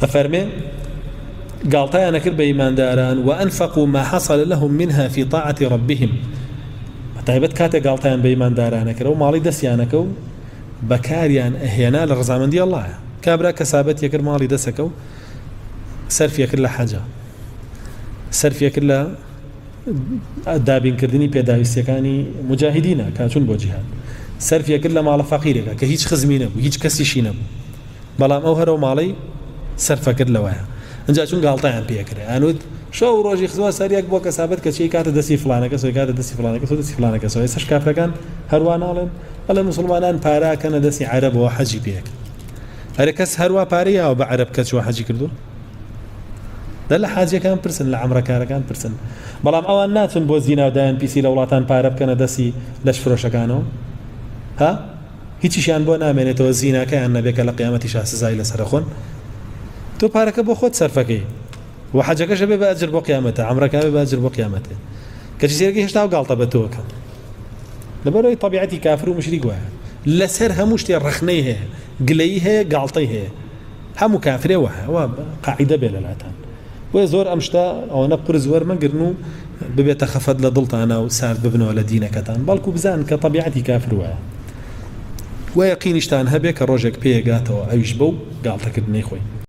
ئەفەرمێ گاڵتەیان ئەکرد بە ئیمانداران وأنفقوا ما حصل لهم منها في طاعة ربهم بەتایبەت کاتێک گاڵتەیان بە ئیمانداران ئەکرد ئەو ماڵی دەستیان ئەکە و بەکاریان ئەهێنا لە ڕەزامەندی اللهە کابرا کەسابەت یەکرد ماڵی دەسەکە و سەرفی ئەکرد لە حەجا سەرفی ئەکرد لە دابینکردنی پێداویستیەکانی مجاهدینە کە چون بۆ جیهاد سەرفی ئەکرد لە ماڵە فەقیرێکە کە هیچ خزمی نەبوو هیچ کەسیشی نەبوو بەڵام ئەو هەرەو ماڵەی سەرفە کرد لەوەیە ئینجا چون گاڵتەیان پێ ئەکرێ ئەنوت شەو و ڕۆژی خزوە سەر یەک بۆ کەسابەت کەچی ئەیکاتە دەستی فڵانە کەس و ئەیکاتە دەستی فڵانە کەس و دەستی فڵانە کەسەوە ئێستاش کافرەکان هەروا ناڵێن ئەڵێ موسڵمانان پارە ئەکەنە دەستی عەرەبەوە حەجی پێ ئەکەن ئەرێ کەس هەروا پارەی یاوە بە عەرەب کە چوە حەجی کردووە دە لە حاجیەکان پرسن لە عەمرەکارەکان پرسن بەڵام ئەوان ناچن بۆ زینا و دایان پیسی لە وڵاتان پارە بکەنە دەستی لەش فرۆشەکانەوە ها هیچیشیان بۆ نامێنێتەوە زیناکەیان نەبێ کە لە قیامەتیشا سزای لەسەر ئەخۆن تۆ پارەکە بۆ خۆت سەرفەکەی و حەجەکەش ئەبێ بە ئەجر بۆ قیامەتە عەمرەکە ئەبێ بە ئەجر بۆ قیامەتێ کەچی سێرەکەی هێشتا ئەو گاڵتە بە تۆ کە لەبەرەوەی تەبیعەتی کافر و مشریک وایە لەسەر هەموو شتێ ڕەخنەی هەیە گلەیی هەیە گاڵتەی هەیە هەموو کافرێ وایە وا قاعیدە بێ لەلاتان بۆیە زۆر ئەم شتە ئەوەنە قورس وەرمەگرن و ببێتە خەفەت لە دڵتانا و سارد ببنەوە لە دینەکەتان بەڵکو بزانن کە تەبیعەتی کافر وایە وە یەقینیشتان هەبێ کە ڕۆژێک پێیەگاتەوە ئەویش بەو گاڵتەکردنەی خۆی.